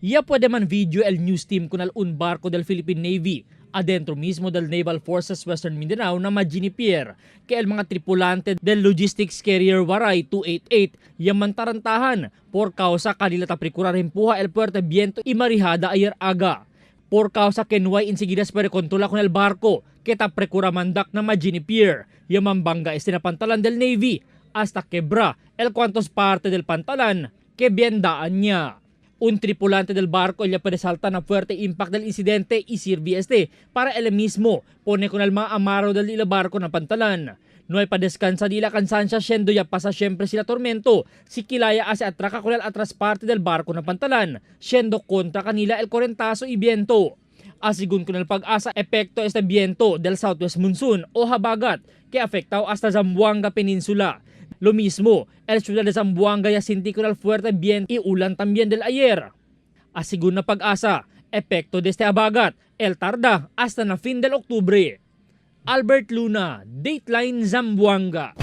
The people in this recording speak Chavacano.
Ya puede man video el news team con el un barco del Philippine Navy adentro mismo del Naval Forces Western Mindanao na Majini Pier que el mga tripulante del logistics carrier Waray 288 yaman tarantahan por causa kanila taprikurar himpuha el fuerte viento y marihada ayer aga. Por causa que no hay enseguida se puede controlar con el barco que taprecura mandak na Majini Pier yaman bangga este na pantalan del Navy hasta quebra el cuantos parte del pantalan que biendaan niya. Un tripulante del barco ella puede saltar na fuerte impact del incidente y sirve este para él mismo pone con el mga amaro del ila barco na pantalan. No hay pa descansa di la cansancia siendo ya pasa siempre sila tormento. Si Kilaya hace atraca con el atras parte del barco na pantalan, siendo contra kanila el correntazo y viento. Asigun con el pag-asa epekto este viento del southwest monsoon o habagat que afectado hasta Zamboanga Peninsula. Lo mismo, el ciudad de Zamboanga ya sinti con el fuerte viento y ulan también del ayer. Asigun na pag-asa, epekto de este habagat, el tarda hasta na fin del octubre. Albert Luna, Dateline Zamboanga.